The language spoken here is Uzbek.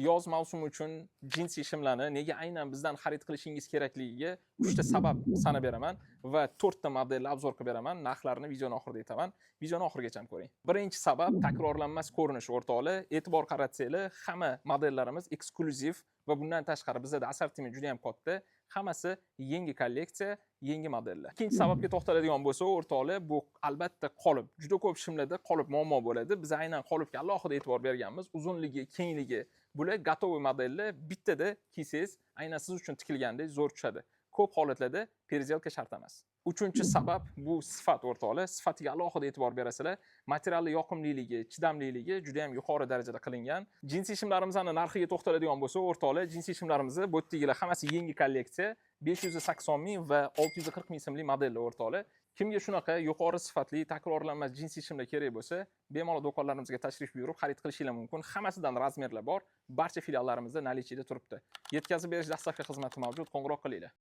Yoz mavsumi uchun jinsi shimlarni nega aynan bizdan xarid qilishingiz kerakligiga uchta sabab sanab beraman va to'rtta modelni обзор qilib beraman. Narxlarini videoni oxirida aytaman. Videoni oxirigacha ko'ring. Birinchi sabab: takrorlanmas ko'rinish, o'rtoqlar. E'tibor qaratsanglar, hamma modellarimiz eksklyuziv va bundan tashqari bizada assortiment juda ham katta. Hammasi yangi kolleksiya, yangi modellar. Ikkinchi sababga to'xtaladigan bo'lsak, o'rtoqlar, bu albatta qolip. Juda ko'p shimlarda qolip muammo bo'ladi. Biz aynan qolipga alohida e'tibor berganmiz. Uzunligi, kengligi, bular готовый modellar, bittada kiysangiz, aynan siz uchun tikilgandek zo'r tushadi. Ko'p holatlarda переделка shart emas. Uchinchi sabab bu sifat, o'rtoqlar. Sifatiga alohida e'tibor berasizlar. Materialni yoqimliligi, chidamliligi juda ham yuqori darajada qilingan. Jinsi shimlarimizni narxiga to'xtaladigan bo'lsak, o'rtoqlar, jinsi shimlarimizni bu yerdagilar hammasi yangi kolleksiya, 580 ming va 640 ming so'mlik modellar, o'rtoqlar. Kimga shunaqa yuqori sifatli, takrorlanmas jinsi shimlar kerak bo'lsa, bemalol do'konlarimizga tashrif buyurib xarid qilishinglar mumkin. Hammasidan razmerlar bor. Barcha filiallarimizda наличие da turibdi. Yetkazib berish, доставка xizmati mavjud. Qo'ng'iroq qilinglar.